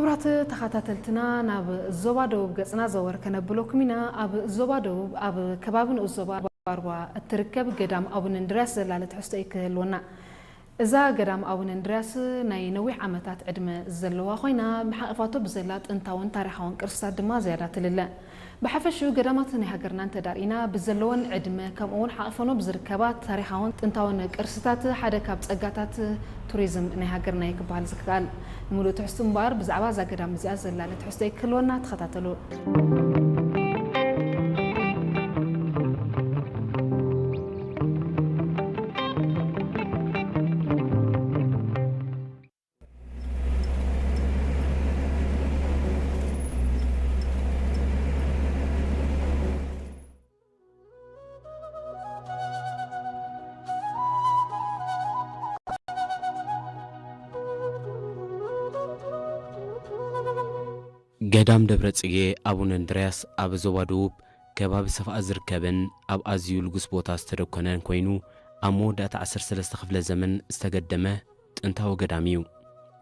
ክቡራት ተኸታተልትና፣ ናብ ዞባ ደቡብ ገጽና ዘወር ከነብለኩም ኢና። ኣብ ዞባ ደቡብ ኣብ ከባቢ ንኡስ ዞባ ባርዋ እትርከብ ገዳም ኣቡነ እንድርያስ ዘላለ ትሕዝቶ እዩ ክህልወና። እዛ ገዳም ኣቡነ እንድርያስ ናይ ነዊሕ ዓመታት ዕድመ ዘለዋ ኮይና፣ መሓቕፋቶ ብዘላ ጥንታውን ታሪኻውን ቅርስታት ድማ ዝያዳ ትልለ። ብሓፈሽኡ ገዳማት ናይ ሃገርና እንተዳርኢና ብዘለወን ዕድመ፣ ከምኡ እውን ሓቕፈኖ ብዝርከባ ታሪኻውን ጥንታውን ቅርስታት ሓደ ካብ ጸጋታት ቱሪዝም ናይ ሃገርና እዩ ክበሃል ዝከኣል። ንምሉእ ትሕዝቱ እምበኣር ብዛዕባ እዛ ገዳም እዚኣ ዘላለ ትሕዝቶ እዩ ክህልወና፣ ተኸታተሉ። ገዳም ደብረ ጽጌ ኣቡነ እንድርያስ ኣብ ዞባ ደቡብ ከባቢ ሰፍኣ ዝርከብን ኣብ ኣዝዩ ልጉስ ቦታ ዝተደኮነን ኮይኑ፣ ኣብ መወዳእታ ዓሰርተ ሰለስተ ክፍለ ዘመን ዝተገደመ ጥንታዊ ገዳም እዩ።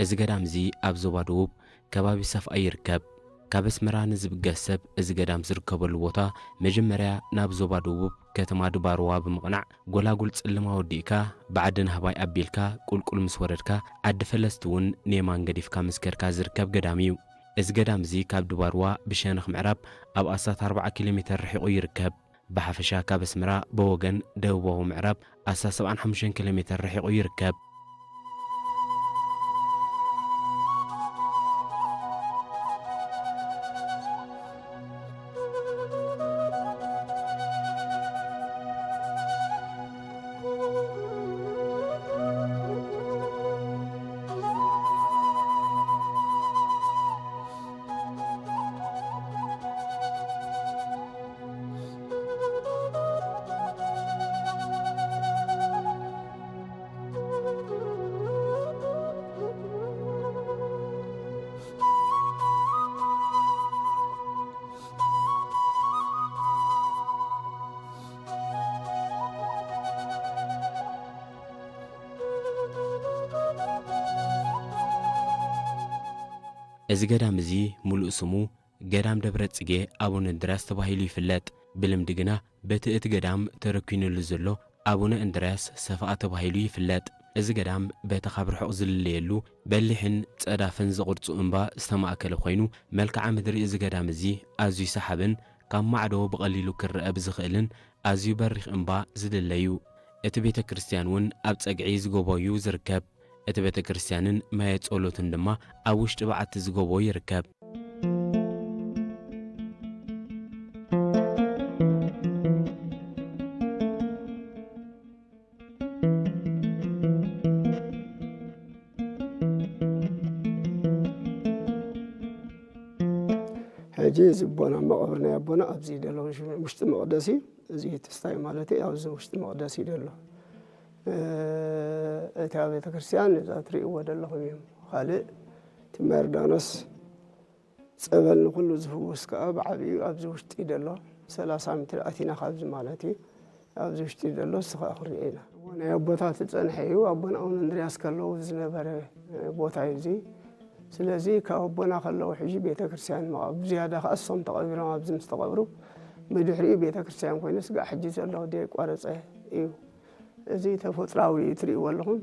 እዚ ገዳም እዚ ኣብ ዞባ ደቡብ ከባቢ ሰፍኣ ይርከብ። ካብ ኣስመራ ንዝብገስ ሰብ እዚ ገዳም ዝርከበሉ ቦታ መጀመርያ ናብ ዞባ ደቡብ ከተማ ድባርዋ ብምቕናዕ፣ ጎላጉል ጽልማ ወዲእካ ብዓዲ ናህባይ ኣቢልካ ቁልቁል ምስ ወረድካ፣ ዓዲ ፈለስቲ እውን ንየማን ገዲፍካ ምስ ከድካ ዝርከብ ገዳም እዩ። እዚ ገዳም እዚ ካብ ድባርዋ ብሸነኽ ምዕራብ ኣብ ኣስታት ኣርብዓ ኪሎ ሜተር ርሒቑ ይርከብ። ብሓፈሻ ካብ ኣስመራ ብወገን ደቡባዊ ምዕራብ ኣስታት ሰብዓን ሓሙሽተን ኪሎ ሜተር ርሒቑ ይርከብ። እዚ ገዳም እዚ ምሉእ ስሙ ገዳም ደብረ ጽጌ ኣቡነ እንድርያስ ተባሂሉ ይፍለጥ። ብልምዲ ግና በቲ እቲ ገዳም ተረኪኑሉ ዘሎ ኣቡነ እንድርያስ ሰፍኣ ተባሂሉ ይፍለጥ። እዚ ገዳም በቲ ካብ ርሑቕ ዝልለየሉ በሊሕን ጸዳፍን ዝቕርጹ እምባ ዝተማእከለ ኮይኑ፣ መልክዓ ምድሪ እዚ ገዳም እዚ ኣዝዩ ሰሓብን ካብ ማዕዶ ብቐሊሉ ክረኣ ብዝኽእልን ኣዝዩ በሪኽ እምባ ዝልለ እዩ። እቲ ቤተ ክርስቲያን እውን ኣብ ጸግዒ እዚ ጎቦ እዩ ዝርከብ። እቲ ቤተ ክርስቲያንን ማየ ጸሎትን ድማ ኣብ ውሽጢ በዓቲ እዚ ጎቦ ይርከብ። ሕጂ እዚ ኣቦና መቓብር ናይ ኣቦና ኣብዚ ዘሎ ውሽጢ መቕደስ እዩ። እዚ ትስታይ ማለት እዩ። ኣብዚ ውሽጢ መቕደስ እዩ ዘሎ። እ፣ እታ ቤተ ክርስቲያን እዛ ትርእይዎ ዘለኹም እዩ። ካልእ እቲ ዮርዳኖስ ጸበል ንኹሉ ዝፍውስ ከኣ ብዓቢኡ ኣብዚ ውሽጢ ዘሎ ሰላሳ ሜትር ኣቲና ካብዚ ማለት እዩ። ኣብዚ ውሽጢ ዘሎ ንሱ ከኣ ክንሪኦ ኢና። ናይ ኣቦታት ዝጸንሐ እዩ። ኣቦና ኣቡነ እንድርያስ ከለዉ ዝነበረ ቦታ እዩ እዚ። ስለዚ ካብ ኣቦና ከለዉ ሕጂ ቤተ ክርስቲያን መቓ-፣ ብዝያዳ ከኣ እሶም ተቐቢሮም ኣብዚ ምስ ተቐብሩ ብድሕሪኡ ቤተ ክርስቲያን ኮይኑ ስጋዕ ሕጂ ዘሎ ደይቋረጸ እዩ። እዚ ተፈጥራዊ ትርእይዎ ኣለኹም።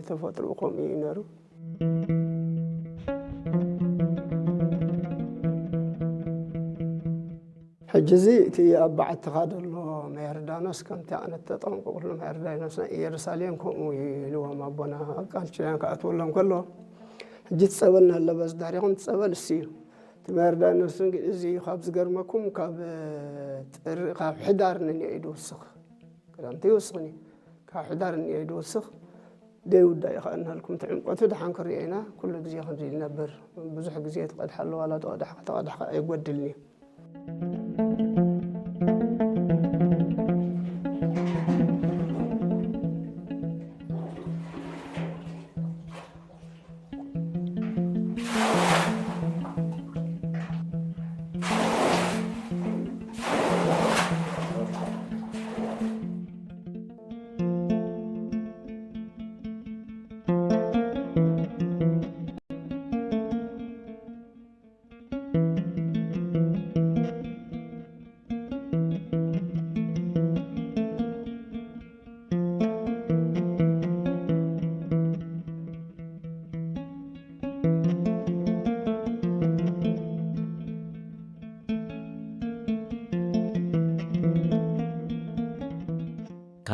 ተፈጥሮኡ ከምኡ እዩ ነሩ። ሕጂ እዚ እቲ ኣብ በዓትኻ ዘሎ ማይ ዮርዳኖስ ከምቲ ኣነ እተጠንቀቕሉ ማይ ዮርዳኖስ ናይ ኢየሩሳሌም ከምኡ እዩ ኢልዎም ኣቦና ኣብ ቃል ኪዳን ክኣትወሎም ከሎ። ሕጂ እቲ ጸበል እናሃለወ ዝድሕሪኹም እቲ ጸበል እሱ እዩ። እቲ ማይ ዮርዳኖስ ግን እዚ ካብ ዝገርመኩም ካብ ጥሪ፣ ካብ ሕዳር ንንኤ እዩ ዝውስኽ። ክረምቲ ይውስኽን እዩ። ካብ ሕዳር ንንኤ እዩ ዝውስኽ። ደይውዳእ እዩ ከኣ እናልኩም እቲ ዕምቆቱ ደሓን ክርእዮ ኢና። ኩሉ ግዜ ከምዚ ይነብር። ብዙሕ ግዜ ትቐድሓሉ ዋላ ተቐዳሕካ ተቐዳሕካ ኣይጎድልን እዩ።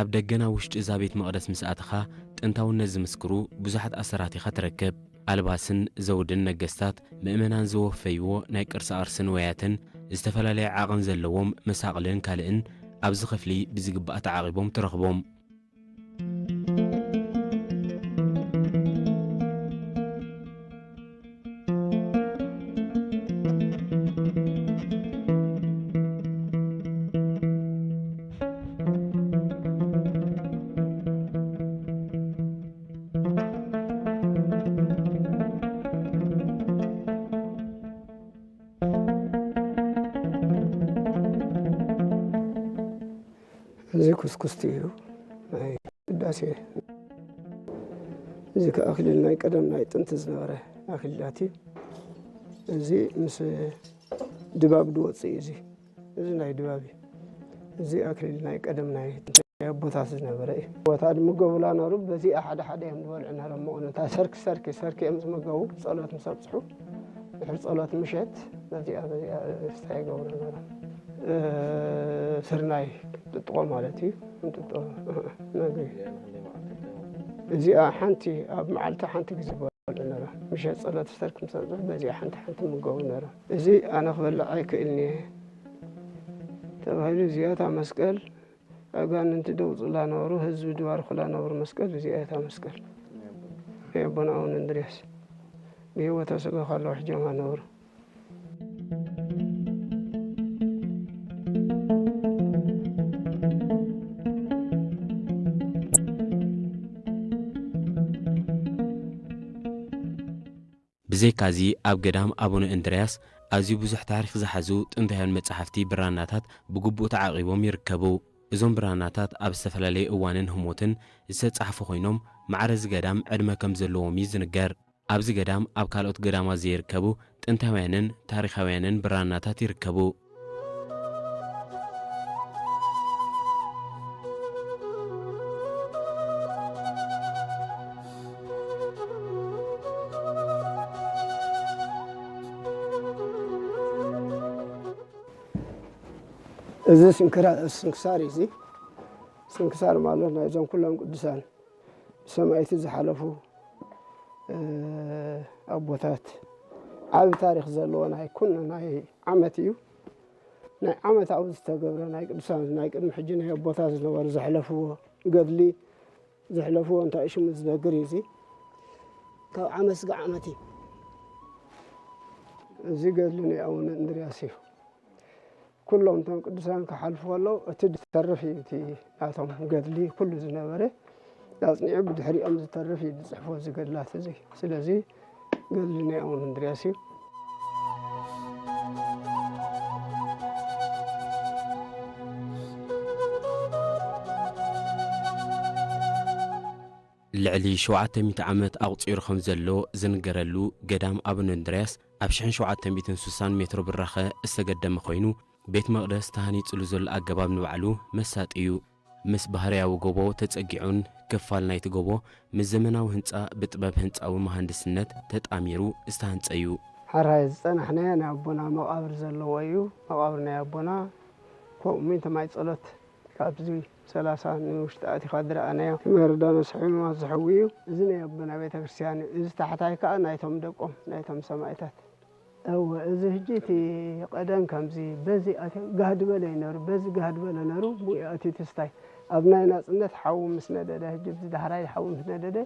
ኣብ ደገና ውሽጢ እዛ ቤት መቕደስ ምስ ኣተኻ፣ ጥንታውነት ዝምስክሩ ብዙሓት ኣሰራት ኢኻ ትረክብ። ኣልባስን ዘውድን ነገስታት፣ ምእመናን ዘወፈይዎ ናይ ቅርሳ ቅርሲ ንዋያትን፣ ዝተፈላለየ ዓቐን ዘለዎም መሳቕልን ካልእን ኣብዚ ክፍሊ ብዝግባእ ተዓቒቦም ትረኽቦም። እዚ ኩስኩስቲ እዩ፣ ናይ ቅዳሴ። እዚ ከኣ ኣኽሊል ናይ ቀደም ናይ ጥንቲ ዝነበረ ኣኽሊላት እዩ። እዚ ምስ ድባብ ዝወፅእ እዩ። እዚ፣ እዚ ናይ ድባብ እዩ። እዚ ኣክሊል ናይ ቀደም ናይ ኣቦታት ዝነበረ እዩ። ኣቦታት ዝምገቡላ ነሩ፣ በዚኣ ሓደ ሓደ እዮም ዝበልዑ ነሮም። መቑነታ ሰርክ ሰርክ ሰርክ እዮም ዝምገቡ፣ ጸሎት ምስ ኣብጽሑ። ድሕሪ ጸሎት ምሸት በዚኣ፣ በዚኣ ስታይ ይገብሩ ነሮም። እ፣ ስርናይ ጥጥቆ ማለት እዩ። ጥጥቆ፣ እ፣ መግቢ። እዚኣ ሓንቲ፣ ኣብ መዓልቲ ሓንቲ ግዜ ይበልዑ ነሮም። ምሸት ጸሎት ሰርክ ምስ ኣብጽሑ በዚኣ ሓንቲ ሓንቲ ይምገቡ ነሮም። እዚ ኣነ ክበልዕ ኣይክእልን እየ ተባሂሉ፣ እዚኣ እታ መስቀል ኣጋንንቲ ደውጽላ ነበሩ፣ ህዝቢ ድባርኹላ ነበሩ። መስቀል እዚኣ እታ መስቀል ናይ ኣቦና ኣቡነ እንድርያስ ብህይወተ ስጋ ከለዉ ሕጆማ ነበሩ። ብዘይካዚ፣ ኣብ ገዳም ኣቡነ እንድርያስ ኣዝዩ ብዙሕ ታሪኽ ዝሓዙ ጥንታውያን መጻሕፍቲ ብራናታት ብግቡእ ተዓቂቦም ይርከቡ። እዞም ብራናታት ኣብ ዝተፈላለየ እዋንን ህሞትን ዝተጻሕፉ ኮይኖም፣ ማዕረ እዚ ገዳም ዕድመ ከም ዘለዎም እዩ ዝንገር። ኣብዚ ገዳም ኣብ ካልኦት ገዳማት ዘይርከቡ ጥንታውያንን ታሪኻውያንን ብራናታት ይርከቡ። እዚ ስንክራ-፣ ስንክሳር እዩ። እዚ ስንክሳር ማለት ናይዞም ኩሎም ቅዱሳን ብሰማይቲ ዝሓለፉ፣ እ፣ ኣቦታት ዓቢ ታሪኽ ዘለዎ ናይ ኩሉ ናይ ዓመት እዩ። ናይ ዓመታዊ ዝተገብረ ናይ ቅዱሳን ናይ ቅድሚ ሕጂ ናይ ኣቦታት ዝነበሩ ዘሕለፍዎ ገድሊ፣ ዘሕለፍዎ እንታይ ሽሙ ዝነግር እዩ። እዚ ካብ ዓመት ስጋዕ ዓመት እዩ። እዚ ገድሊ ናይ ኣቡነ እንድርያስ እዩ። ኩሎም እቶም ቅዱሳን ክሓልፉ ከለዉ እቲ ዝተርፍ እዩ፣ እቲ ናቶም ገድሊ ኩሉ ዝነበረ ኣጽኒዑ ብድሕሪኦም ዝተርፍ እዩ ዝጽሕፎ እዚ ገድላት እዚ። ስለዚ ገድሊ ናይ ኣቡነ እንድርያስ እዩ። ልዕሊ ሸውዓተ ሚእቲ ዓመት ኣቑጺሩ ከም ዘሎ ዝንገረሉ ገዳም ኣቡነ እንድርያስ፣ ኣብ ሽሕን ሸውዓተ ሚእትን ስሳን ሜትሮ ብራኸ ዝተገደመ ኮይኑ፣ ቤት መቕደስ ተሃኒጹሉ ዘሎ ኣገባብ ንባዕሉ መሳጢ እዩ። ምስ ባህርያዊ ጎቦ ተጸጊዑን ክፋል ናይቲ ጎቦ ምስ ዘመናዊ ህንጻ ብጥበብ ህንጻዊ መሃንድስነት ተጣሚሩ ዝተሃንጸ እዩ። ሓራይ ዝጸናሕናዮ ናይ ኣቦና መቓብር ዘለዎ እዩ። መቓብር ናይ ኣቦና ከምኡ ሚእቲ ማይ ጸሎት ካብዚ ሰላሳ ንውሽጢ ኣቲኻ ዝረኣናዮ መርዳኖስ ሕሙማት ዝሕዊ እዩ። እዚ ናይ ኣቦና ቤተ ክርስቲያን እዩ። እዚ ታሕታይ ከኣ ናይቶም ደቆም፣ ናይቶም ሰማእታት። እወ፣ እዚ ሕጂ እቲ ቀደም ከምዚ በዚ ኣትዮም ጋህዲ በለ እዩ ነሩ፣ በዚ ጋህዲ በለ ነሩ፣ ብኡ ኣትዩ ትስታይ። ኣብ ናይ ናጽነት ሓዊ ምስ ነደደ፣ ሕጂ ብዚ ዳሕራይ ሓዊ ምስ ነደደ፣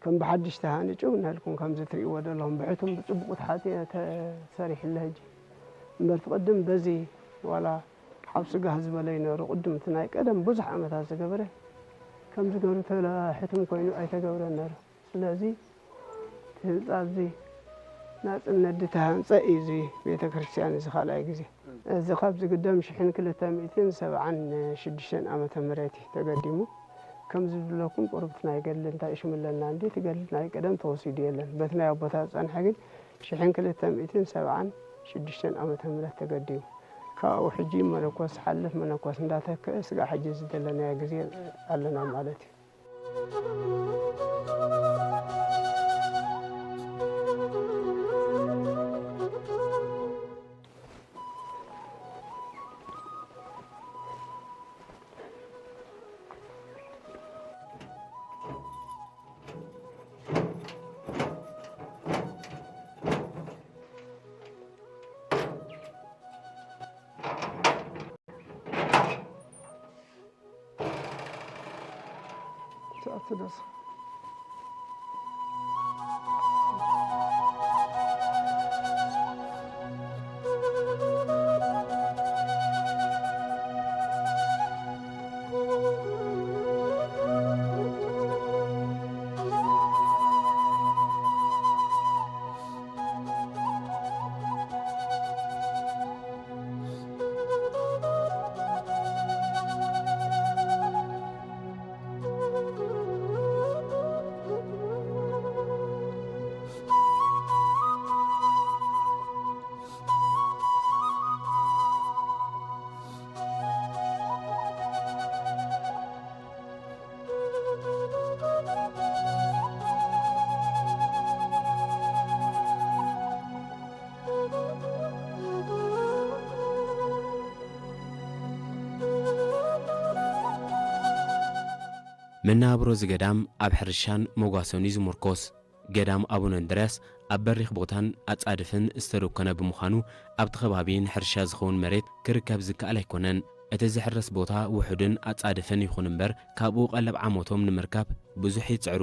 ከም ብሓድሽ ተሃኒጹ እናልኩም ከምዚ ትርእይዎ ዘለኹም ብሕቱም ብጽቡቕ ተሓጽየ ተሰሪሕለ ሕጂ። እምበር ትቕድም በዚ ዋላ ሓብ ስጋ ዝበለ ይነሩ ቅድም እቲ ናይ ቀደም ብዙሕ ዓመታት ዝገበረ ከምዚ ገሩ ተላ ሕቱም ኮይኑ ኣይተገብረን ነሩ። ስለዚ እቲ ህንጻ እዚ ናጽነት ዝተሃንጸ እዩ እዚ ቤተ ክርስቲያን እዚ ካልኣይ ግዜ። እዚ ካብ ዝግደም ሽሕን ክልተ ሚእትን ሰብዓን ሽዱሽተን ዓመተ ምህረት እዩ ተገዲሙ። ከምዚ ዝብለኩም ቁርብቲ ናይ ገድሊ እንታይ ሽም ኣለና እንዲ፣ እቲ ገድሊ ናይ ቀደም ተወሲዱ የለን። በቲ ናይ ኣቦታት ዝጸንሐ ግን ሽሕን ክልተ ሚእትን ሰብዓን ሽዱሽተን ዓመተ ምህረት ተገዲሙ። ካብኡ ሕጂ መነኮስ ሓልፍ መነኮስ እንዳተክአ ስጋዕ ሕጂ ዝደለናዮ ግዜ ኣለና ማለት እዩ። ቅዱስ። መነባብሮ እዚ ገዳም ኣብ ሕርሻን መጓሰን እዩ ዝምርኮስ። ገዳም ኣቡነ እንድርያስ ኣብ በሪኽ ቦታን ኣጻድፍን ዝተደኮነ ብምዃኑ፣ ኣብቲ ከባቢ ንሕርሻ ዝኸውን መሬት ክርከብ ዝከኣል ኣይኮነን። እቲ ዝሕረስ ቦታ ውሑድን ኣጻድፍን ይኹን እምበር፣ ካብኡ ቀለብ ዓመቶም ንምርካብ ብዙሕ ይጽዕሩ።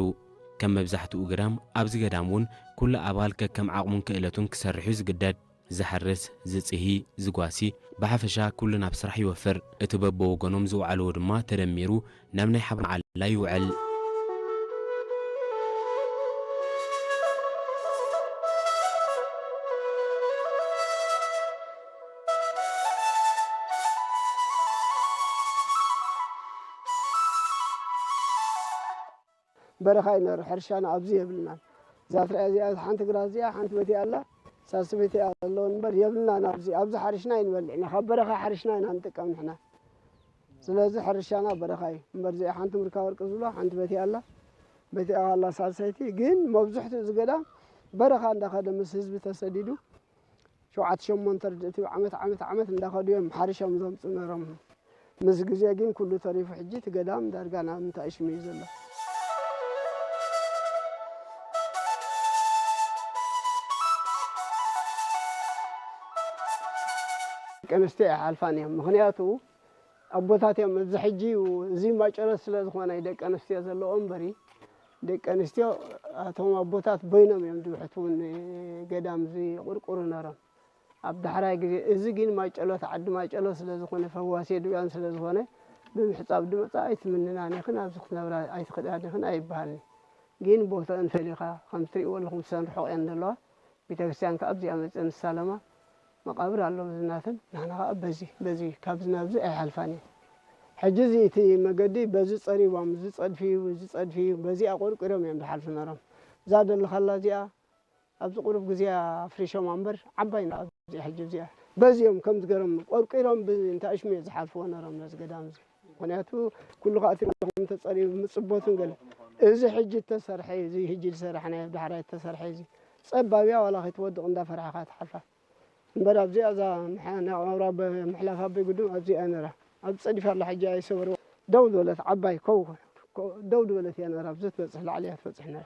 ከም መብዛሕትኡ ገዳም፣ ኣብዚ ገዳም እውን ኩሉ ኣባል ከከም ዓቕሙን ክእለቱን ክሰርሕ እዩ ዝግደድ። ዝሓርስ፣ ዝጽሂ፣ ዝጓሲ፣ ብሓፈሻ ኩሉ ናብ ስራሕ ይወፍር። እቲ በብወገኖም ዝወዓልዎ ድማ ተደሚሩ ናብ ናይ ሓባር መዓላ ይውዕል። በረኻ እዩ ነይሩ። ሕርሻና ኣብዚ የብልናን። እዛ ትርኣ እዚኣ ሓንቲ ግራት እዚኣ ሓንቲ በቲ ኣላ፣ ሳልስቲ በቲ ኣለውን እምበር የብልናን። ኣብዚ፣ ኣብዚ ሓሪሽና ኣይንበልዕን ኢና። ካብ በረኻ ሓሪሽና ኢና ንጥቀም ንሕና። ስለዚ ሕርሻና በረኻ እዩ። እምበር እዚኣ ሓንቲ ምርካ ወርቂ ዝብሎ ሓንቲ በቲ ኣላ፣ በቲ ኣላ ሳልሰይቲ። ግን መብዝሕትኡ እዚ ገዳም በረኻ እንዳኸደ ምስ ህዝቢ ተሰዲዱ ሸውዓተ ሸሞንተ ርድእቲ ዓመት፣ ዓመት፣ ዓመት እንዳኸዱ እዮም ሓሪሾም ዘምፁ ነይሮም። ምስ ግዜ ግን ኩሉ ተሪፉ ሕጂ እቲ ገዳም ዳርጋ ናብ እንታይ ሽም እዩ ዘሎ። ደቂ ኣንስትዮ ኣይሓልፋን እዮም። ምኽንያቱ ኣቦታት እዮም። እዚ ሕጂ እዩ፣ እዚ ማጨሎት ስለ ዝኾነ እዩ ደቂ ኣንስትዮ ዘለዎ እምበሪ፣ ደቂ ኣንስትዮ፣ እቶም ኣቦታት በይኖም እዮም ዝውሕቱ እውን ገዳም ዝቕርቅሩ ነሮም። ኣብ ዳሕራይ ግዜ፣ እዚ ግን ማጨሎት፣ ዓዲ ማጨሎት ስለ ዝኾነ፣ ፈዋሲ ድውያን ስለ ዝኾነ፣ ብምሕጻብ ድመጻ ኣይትምንናን ኢኽን፣ ኣብዚ ክትነብራ ኣይትኽእላን ኢኽን ኣይበሃልን። ግን ቦታኣን ፈሊኻ፣ ከም ትርእይዎ ኣለኹም፣ ሰን ርሑቕ እየን ዘለዋ። ቤተክርስትያን ከኣ ኣብዚኣ መጺኤን ዝሳለማ መቓብር ኣሎ፣ እዚ ናተን። ንሕና ከኣ በዚ፣ በዚ፣ ካብዚ ናብዚ ኣይሓልፋን እየን። ሕጂ እዚ እቲ መገዲ በዚ ጸሪቦም፣ እዚ ጸድፊ እዩ፣ እዚ ጸድፊ እዩ፣ በዚኣ ቆርቂሮም እዮም ዝሓልፉ ነሮም። እዛ ዘለኻላ እዚኣ ኣብዚ ቁሩብ ግዜ ኣፍሪሾማ እምበር ዓባይ እያ ኣብዚ ሕጂ እዚኣ። በዚ እዮም ከም ዝገርም ቆርቂሮም ብ-፣ እንታይ ሽሙ እዮም ዝሓልፍዎ ነሮም ነዚ ገዳም እዚ። ምኽንያቱ ኩሉ ከኣ ትሪእዎ ከም ተጸሪቡ ምጽቦትን ገለ። እዚ ሕጂ እተሰርሐ እዩ፣ እዚ ሕጂ ዝሰራሕናዮ ኣብ ዳሕራይ እተሰርሐ እዩ። እዚ ጸባብ እያ፣ ዋላ ከይትወድቕ እንዳፈራሕኻ ትሓልፋ። እምበር ኣብዚኣ እዛ ምሓ-፣ ናይ ኣውራ በ-፣ ምሕላፍ ኣቦይ ግዱም ኣብዚኣ እያ ነራ። ኣብ ጸዲፋ ኣላ ሕጂ ኣይሰበርዋ። ደው ዝበለት ዓባይ ኮው፣ ኮ-፣ ደው ዝበለት እያ ነራ። ኣብዚ ትበጽሕ ላዕሊ እያ ትበጽሕ ነራ።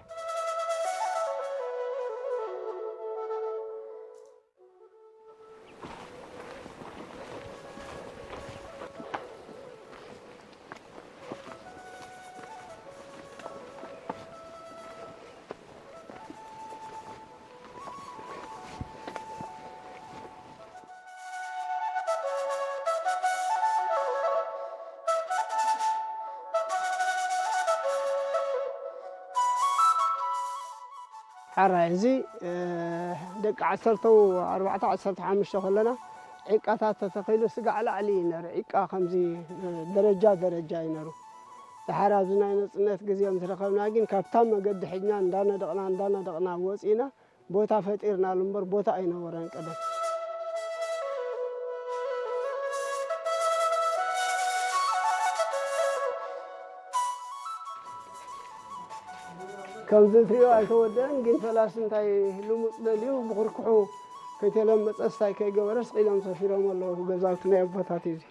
ሕራይ፣ እዚ፣ እ፣ ደቂ ዓሰርተ ኣርባዕተ ዓሰርተ ሓሙሽተ ከለና ዒቃታት ተተኺሉ ስጋዕ ላዕሊ እዩ ነይሩ። ዒቃ ከምዚ፣ እ፣ ደረጃ ደረጃ እዩ ነይሩ። ድሓር ኣብዚ ናይ ነጽነት ግዜ ምስ ረኸብና ግን ካብታ መገዲ ሒድና እንዳነደቕና እንዳነደቕና ወጺእና ቦታ ፈጢርናሉ እምበር ቦታ ኣይነበረን ቀደም። ከምዚ ትሪኦ ኣይተወደአን፣ ግን ፈላሲ እንታይ ልሙፅ ደልዩ ብኽርክሑ ከይተለመፀ ስታይ ከይገበረ ስቕ ኢሎም ሰፊሮም ኣለዉ ገዛውቲ ናይ ኣቦታት እዩ እዚ።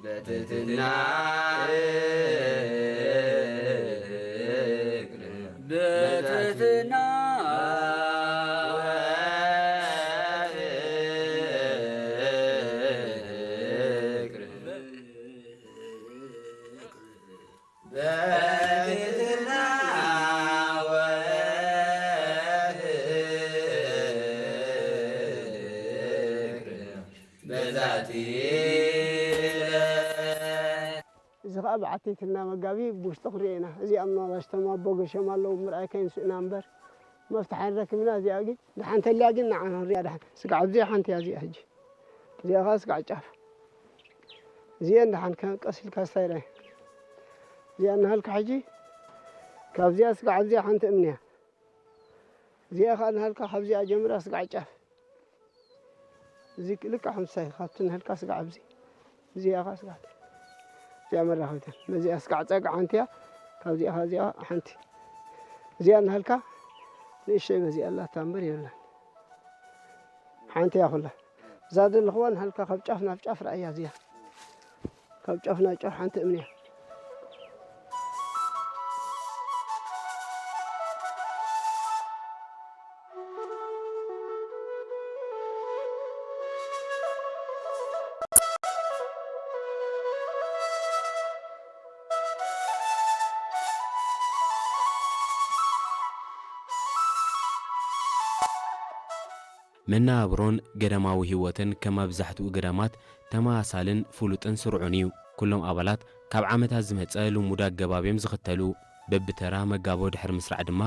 በትሕትና በትሕትና በትሕትና በዛቲ እዚ ኸዓ በዓተይትና መጋቢ ብውሽጢ ክንሪኦ ኢና። እዚኣም ናባሽቶም ኣቦ ገሾም ኣለዉ ምርኣይ ከይንስእና እምበር መፍትሓ ንረክብ ኢና። እዚኣ ግን ደሓን ተልያ ግን ንዓ ክንሪኣ ደሓን። ስጋዕ ኣብዚኣ ሓንቲ እያ እዚኣ ሕጂ። እዚኣ ኸዓ ስጋዕ ጫፍ። እዚአን ደሓን ከ ቀስ ኢልካ ስታይ ርኣይ። እዚኣ እናሃልካ ሕጂ ካብዚኣ ስጋዕ ኣብዚኣ ሓንቲ እምኒ እያ። እዚኣ ኸዓ እናሃልካ ካብዚኣ ጀምራ ስጋዕ ጫፍ። እዚ ልክዕ ሓምሳይ ካብቲ ንህልካ ስጋዕ ኣብዚ እዚኣ ኸዓ ስጋዕ እዚኣ መራኸብተን ነዚኣ ስጋዕ ጸግዓ ሓንቲ እያ። ካብዚኣ ኸዓ እዚኣ ሓንቲ እዚኣ ንህልካ ንእሽተይ በዚኣ ኣላታ እምበር የብላን። ሓንቲ እያ ኩላ እዛ ዘለኽዋ ንህልካ ካብ ጫፍ ናብ ጫፍ ረኣያ እዚኣ ካብ ጫፍ ናብ ጫፍ ሓንቲ እምኒ እያ። መነባብሮን ገዳማዊ ህይወትን ከም መብዛሕትኡ ገዳማት ተመሳሳልን ፍሉጥን ስሩዕን እዩ። ኩሎም ኣባላት ካብ ዓመታት ዝመጸ ልሙድ ኣገባብ እዮም ዝኽተሉ። በብተራ መጋቦ ድሕሪ ምስራዕ ድማ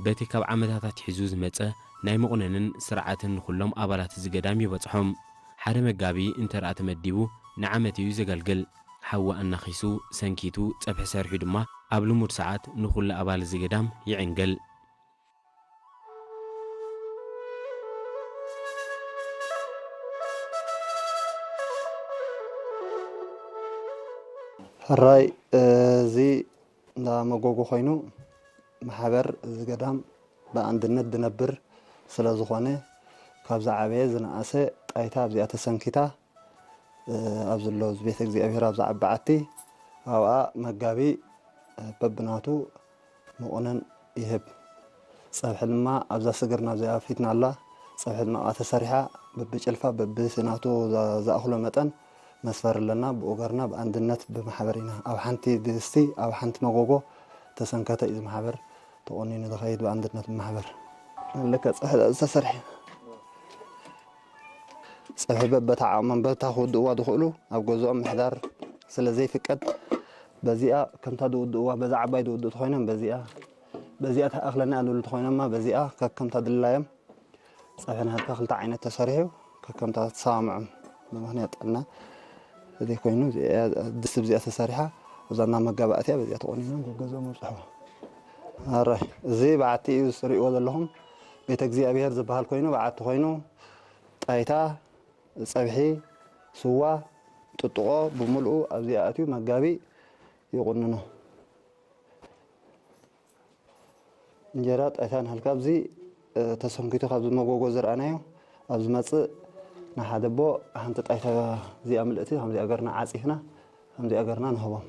በቲ ካብ ዓመታት ኣትሒዙ ዝመጸ ናይ መቑነንን ስርዓትን ንኹሎም ኣባላት እዚ ገዳም ይበጽሖም። ሓደ መጋቢ እንተ ደኣ ተመዲቡ ንዓመት እዩ ዘገልግል። ሓዊ ኣናኺሱ፣ ሰንኪቱ፣ ጸብሒ ሰሪሑ ድማ ኣብ ልሙድ ሰዓት ንኹሉ ኣባል እዚ ገዳም ይዕንግል። ሕራይ እዚ እንዳ መጎጎ ኮይኑ ማሕበር እዚ ገዳም ብኣንድነት ዝነብር ስለ ዝኾነ ካብ ዝዓበየ ዝነኣሰ ጣይታ ኣብዚኣ ተሰንኪታ ኣብ ዘሎ እዚ ቤተ እግዚኣብሔር ኣብዛ ዓቢ ዓቲ ኣብኣ መጋቢ በብናቱ መቑነን ይህብ። ጸብሒ ድማ ኣብዛ ስግርና ኣብዚኣ ፊትና ኣላ። ጸብሒ ድማ ኣብኣ ተሰሪሓ በብጭልፋ በብናቱ ዝኣኽሎ መጠን መስፈሪ ኣለና። ብኡ ገርና ብኣንድነት ብማሕበር ኢና። ኣብ ሓንቲ ድስቲ ኣብ ሓንቲ መጎጎ ተሰንከተ እዩ እዚ ማሕበር ተቖኒኑ ዝኸይድ ብኣንድነት ብማሕበር። ልክዕ ጸብሒ ዝተሰርሐ ጸብሒ በበታ ዓቕሞም በታ ክውድእዋ ዝኽእሉ ኣብ ገዝኦም ምሕዳር ስለ ዘይፍቀድ በዚኣ ከምታ ዝውድእዋ በዛ ዓባይ ዝውድእ ተኾይኖም በዚኣ በዚኣ ትኣኽለና እያ ዝብሉ ተኾይኖማ በዚኣ ከከምታ ድላዮም ጸብሒ ናሃልካ ክልተ ዓይነት ተሰሪሑ ከከምታ ተሰማምዖም ብምኽንያት ጥዕና ዘይኮይኑ ድስቲ ብዚኣ ተሰሪሓ እዛ እና መጋባእትያ በዚኣ ተቆኒኖም ገገዝኦም ኣብፅሕዋ። ኣራይ እዚ በዓቲ እዩ ዝሪእዎ ዘለኹም ቤተ እግዚኣብሔር ዝበሃል ኮይኑ በዓቲ ኮይኑ ጣይታ፣ ፀብሒ፣ ስዋ፣ ጥጥቖ ብምልኡ ኣብዚኣ ኣትዩ መጋቢ ይቑንኖ። እንጀራ ጣይታ ንሃልካ ኣብዚ ተሰንኪቱ ካብዚ መጎጎ ዝረኣናዮ ኣብ ዝመፅእ ንሓደ ኣቦ ሓንቲ ጣይታ እዚኣ ምልእቲ ከምዚኣ ገርና ዓፂፍና ከምዚኣ ገርና ንህቦም።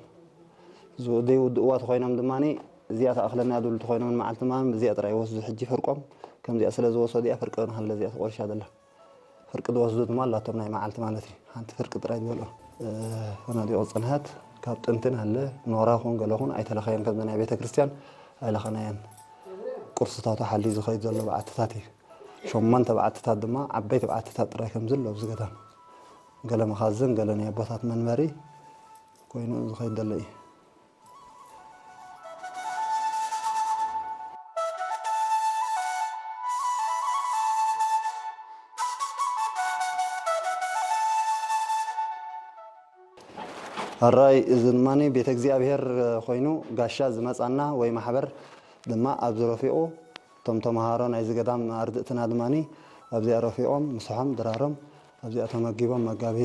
ዘይውድእዋ ተኮይኖም ድማ እዚኣ ትኣኽለና እያ ዝብሉ ተኮይኖም ንመዓልቲ ድማ እዚኣ ጥራይ ይወስዱ። ሕጂ ፍርቆም ከምዚኣ ስለ ዝወሰዱ እያ ፍርቂ ንሃለ እዚኣ ተቆሪሻ ዘላ። ፍርቂ ዝወስዱ ድማ ኣላቶም ናይ መዓልቲ ማለት እዩ። ሓንቲ ፍርቂ ጥራይ ዝበልኦ። ተናዲቑ ጽንሃት ካብ ጥንቲ ናለ ኖራ ኹን ገለ ኹን ኣይተለኸየን። ከምዚ ናይ ቤተ ክርስቲያን ኣይለኸናየን። ቅርስታቱ ሓልዩ ዝኸይድ ዘሎ በዓትታት እዩ። ሸሞንተ በዓትታት ድማ ዓበይቲ በዓትታት ጥራይ ከም ዘሎ ኣብዚ ገዳም። ገለ መኻዝን፣ ገለ ናይ ኣቦታት መንበሪ ኮይኑ ዝኸይድ ዘሎ እዩ። ሕራይ እዚ ድማ ቤተ እግዚኣብሔር ኮይኑ ጋሻ ዝመጻና ወይ ማሕበር ድማ ኣብዚ ረፊቑ እቶም ተምሃሮ ናይዚ ገዳም ኣርድእትና ድማ ኣብዚኣ ረፊቖም ምሳሖም ድራሮም ኣብዚኣ ተመጊቦም መጋቢ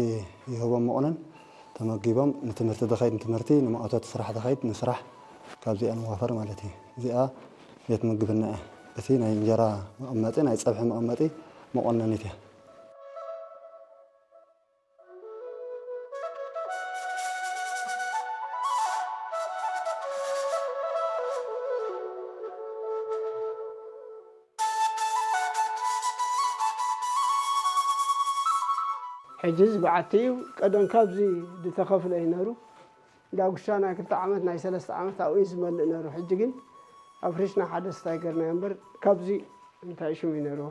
ይህቦም መቑነን ተመጊቦም ንትምህርቲ ዝኸይድ ንትምህርቲ፣ ንመእቶት ስራሕ ዝኸይድ ንስራሕ፣ ካብዚኣ ንዋፈር ማለት እዩ። እዚኣ ቤት ምግብና እያ። እቲ ናይ እንጀራ መቐመጢ፣ ናይ ፀብሒ መቐመጢ መቆነኒት እያ። ሕጂ እዚ በዓቲ እዩ። ቀደም ካብዚ ዝተኸፍለ እዩ ነሩ። ዳጉሻ ናይ ክልተ ዓመት ናይ ሰለስተ ዓመት ኣብኡ እዩ ዝመልእ ነሩ። ሕጂ ግን ኣፍሪስና ሓደ ስታይ ገርናዮ እምበር ካብዚ እንታይ ሽም እዩ ነርዎ?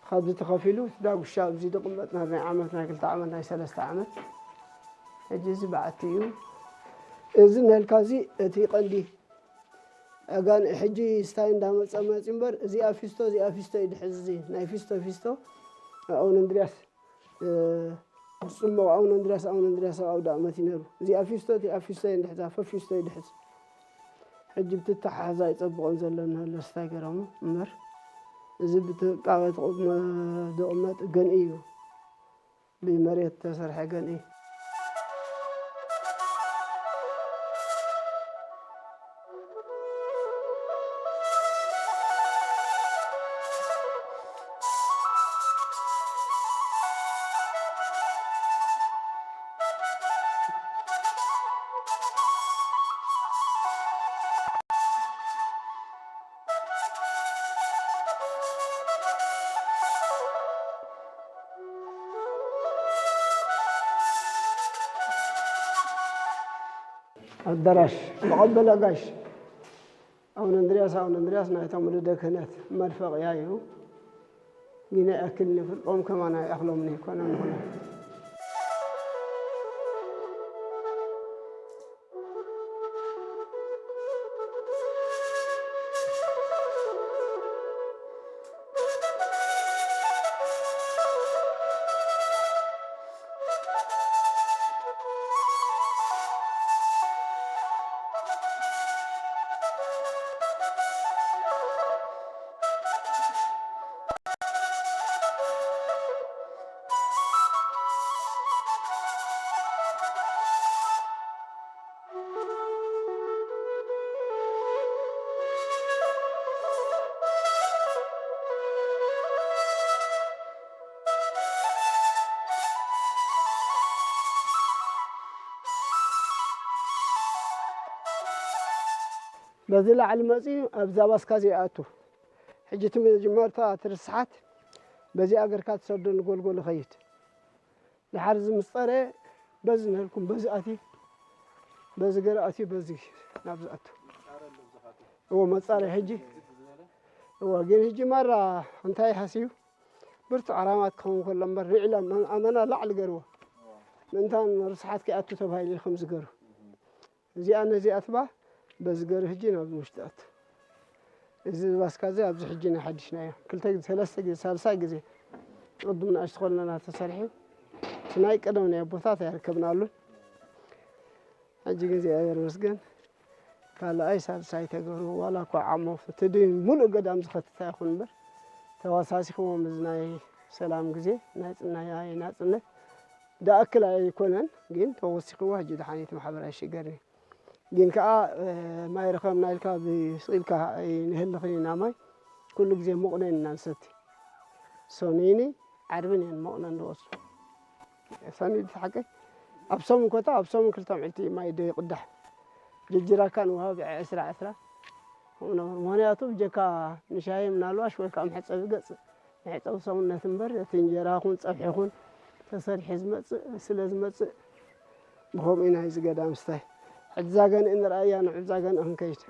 ካብዚ ተኸፊሉ እቲ ዳጉሻ ኣብዚ ዝቕመጥ ናይ ዓመት ናይ ክልተ ዓመት ናይ ሰለስተ ዓመት። ሕጂ እዚ በዓቲ እዩ። እዚ ነልካ እዚ እቲ ቀንዲ ኣጋን ሕጂ ስታይ እንዳመፀ መፂ እምበር እዚኣ ፊስቶ እዚኣ ፊስቶ እዩ ድሕዝ። እዚ ናይ ፊስቶ ፊስቶ ኣቡነ እንድርያስ ዝፅመቑ ኣቡነ እንድርያስ ኣቡነ እንድርያስ ኣብ ኣውደ ኣመት እዩ ነሩ። እዚኣ ፊስቶ እቲኣ ፊስቶ እየን ድሕዛ ፈፊስቶ እዩ ድሕዝ። ሕጂ ብትተሓሓዝ ኣይፀብቖን ዘሎ ንህሎ ስታይ ገረሙ እምበር እዚ ብጥንቃቐ ዝቕመጥ ገንኢ እዩ። ብመሬት ዝተሰርሐ ገንኢ። ኣዳራሽ መቐበል ኣጋይሽ ኣቡነ እንድርያስ ኣቡነ እንድርያስ ናይቶም ወለደ ክህነት መድፈቕያ እዩ። ግን ይኣክል ንፍልጦም ከማና ይኣኽሎም ንይኮነ ንኾነ። በዚ ላዕሊ መፂኡ ኣብዛ ባስካ እዚ ይኣቱ። ሕጂ እቲ መጀመርታ እቲ ርስሓት በዚኣ ገርካ ትሰዶ ንጎልጎል ይኸይድ። ድሓር እዚ ምስ ጸረየ በዚ ነልኩም በዚ ኣትዩ በዚ ገረ ኣትዩ በዚ ናብ ዝኣቱ እዎ መጻረይ ሕጂ እዎ ግን ሕጂ ማራ እንታይ ሓስዩ ብርቱ ዓራማት ክኸውን ከሎ እምበር ንዕላ ኣመና ላዕሊ ገርዎ ምእንታን ርስሓት ከይኣቱ ተባሂሉ እዩ ከም ዝገሩ እዚኣ ነዚኣ ትባ በዚ ገሩ ሕጂ ናብ ውሽጢ ኣቱ እዚ ባስካ እዚ ኣብዚ ሕጂ ናይ ሓድሽናዮ ክልተ ግዜ ሰለስተ ግዜ ሳልሳይ ግዜ ቅድም ንእሽቶ ከለና ተሰሪሑ እቲ ናይ ቀደም ናይ ኣቦታት ኣይርከብናሉን ሕጂ ግን እግዚኣብሔር ይመስገን ካልኣይ ሳልሳይ ተገሩ ዋላ እኳ ዓሞ እቲ ድን ሙሉእ ገዳም ዝኸትት ኣይኹን እምበር ተዋሳሲኽዎም እዚ ናይ ሰላም ግዜ ናይ ጽናይ ናጽነት ዳእክል ኣይኮነን ግን ተወሲኽዎ ሕጂ ድሓን እቲ ማሕበር ኣይሽገርን እዩ ግን ከዓ ማይ ረኸብና ኢልካ ስቕ ኢልካ ኣይንህልኽን ኢና ማይ ኩሉ ግዜ ሞቕነን ኢና ንሰቲ ሰኑይኒ ዓርብን እየን ሞቕነን ዝወስዱ ሰኑይ ሓቀይ ኣብ ሰሙን ኮታ ኣብ ሰሙን ክልተ ምዕልቲ ማይ ዶ ይቕዳሕ ጅጅራካ ንውሃብ ዕስራ ዕስራ ከምኡ ነበር ምክንያቱ ብጀካ ንሻሂ ምናልባሽ ወይ ከዓ መሕፀቢ ገፅ መሕፀቢ ሰውነት እምበር እቲ እንጀራ ኹን ፀብሒ ኹን ተሰሪሒ ዝመፅእ ስለ ዝመፅእ ብኸምኡ ኢና እዚ ገዳም ስታይ ሕጂ ዛገንእ ንርኣያ ንዑ ዛገንእ ክንከይድ